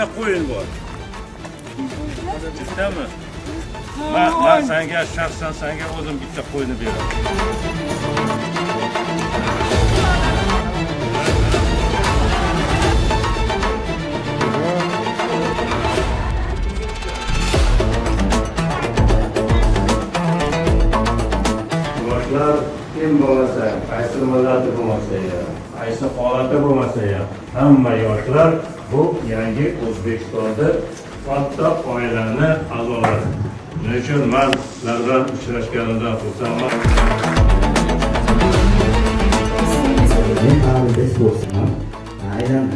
Nechta qo'yin bor? Bittami? Man senga shaxsan senga o'zim bitta qo'yni beraman. Yoshlar kim bo'lmasa, qaysi millati bo'lmasa ham, qaysi holati bo'lmasa ham, hamma yoshlar bu yangi O'zbekistonda katta oilani a'zolari. Shuning uchun man sizlar bilan uchrashganimdan xursandman. Men paralimpiya sportchiman. Aynan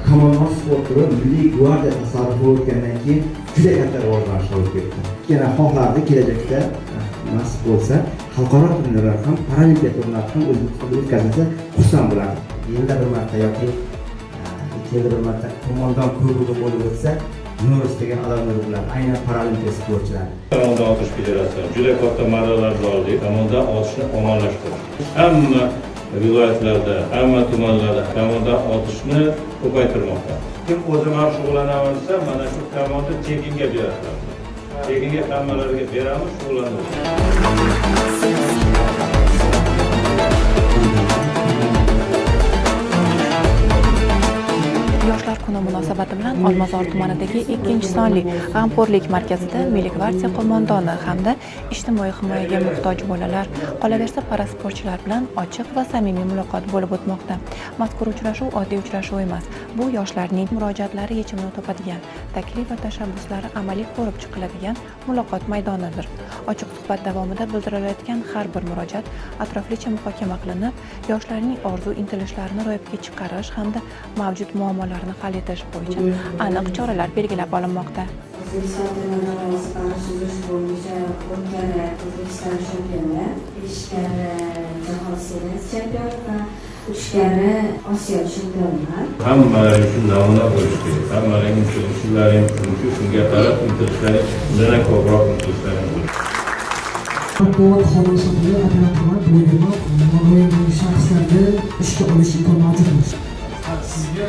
Commonwealth sport turi Milliy gvardiya tasarrufi o'tgandan keyin juda katta rivojlanish bo'lib ketdi. Yana xohlardi kelajakda nasib bo'lsa xalqaro turnirlar ham, paralimpiya turnirlari ham O'zbekistonda o'tkazilsa xursand bo'lardim. Yilda bir marta yoki 2 yilda bir marta qo'mondon kubogi bo'lib o'tsa, nur ustiga odamlar bo'ladi. Aynan paralimpiya sportchilari. Kamonda otish federatsiyasi juda katta marralarni oldik. Kamonda otishni ommalashtirdik. Hamma viloyatlarda, hamma tumanlarda kamonda otishni ko'paytirmoqda. Kim o'zim ham shug'ullanaman desa, mana shu kamonni tekinga beradi. Tekinga hammalariga beramiz, shug'ullanamiz. Yoshlar kuni munosabati bilan Olmazor tumanidagi 2-sonli g'amxo'rlik markazida Milliy gvardiya qo'mondoni hamda ijtimoiy himoyaga muhtoj bolalar, qolaversa parasportchilar bilan ochiq va samimiy muloqot bo'lib o'tmoqda. Mazkur uchrashuv oddiy uchrashuv emas. Bu yoshlarning murojaatlari yechimini topadigan, taklif va tashabbuslari amaliy ko'rib chiqiladigan muloqot maydonidir. Ochiq suhbat davomida bildirilayotgan har bir murojaat atroflicha muhokama qilinib, yoshlarning orzu intilishlarini ro'yobga chiqarish hamda mavjud muammolarni hal etish bo'yicha aniq choralar belgilab olinmoqda. O'zbekiston terma jamoasi para suzish bo'yicha 4 karra O'zbekiston chempioni, 5 karra jahon seriyasi chempioni va 3 karra Osiyo chempioniman. Hammalari uchun namuna bo'lish kerak. Hammalaring intilishlaring chunki shunga qarab intilishlaring undan ko'proq intilishlaring bo'lishi. Matbuot hodisasida operatorlar bo'yniga nogiron shaxslarga ishga olish imkoni mavjudmi? Sizga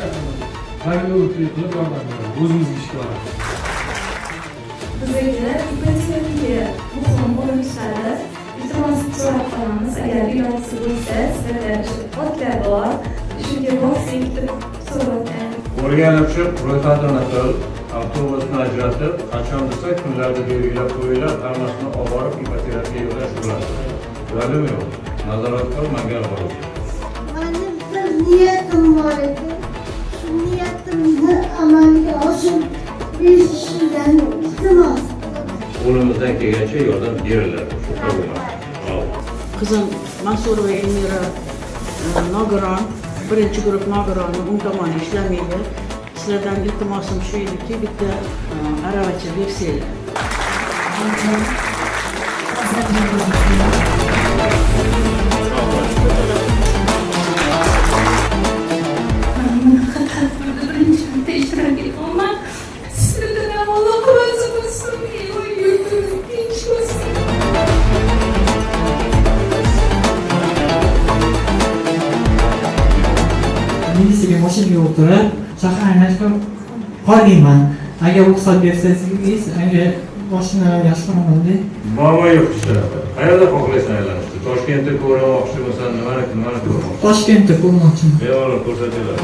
rangli qilib yordam beradi, o'zimizga ishga olamiz. Bizga ipotekaga muhim o'rin tutadi. Iltimos so'rab qolamiz, agar ilojisi bo'lsa, sizlarda otlar bor, shunga borsak deb so'rayotgan. O'rganib chiq, ro'yxatini qil, avtobusni ajratib, qachon desa kunlarni belgilab qo'yinglar, hammasini olib borib ipotekaga yig'lash bo'ladi. Bo'ladimi, yo'q? Nazorat qil, manga borib. Mani bir niyatim bor edi. Shu niyatimni amalga oshirib berishingizni iltimos qilaman. Qo'limizdan kelgancha yordam beriladi. Shu bo'lmadi. Qizim Mansurova Elmira nogiron, birinchi guruh nogironi, o'ng tomoni ishlamaydi. Sizlardan iltimosim shu ediki, bitta aravacha bersanglar. Man bunaqa tadbirda birinchi marta ishtirok etyapman. Sizlardan Alloh rozi bo'lsin, yurtingiz tinch bo'lsin. Militsiyaga mashinaga o'tirib shahar aylanishga xohlayman. Agar ruxsat bersangiz, agar mashina yaxshi ko'raman-da. Muammo yo'q hech tarafda. Qayerda xohlaysan aylanishni? Toshkentda ko'rmoqchimisan, nimani ko'rmoqchi? Toshkentda ko'rmoqchiman. Bemalol ko'rsatinglar.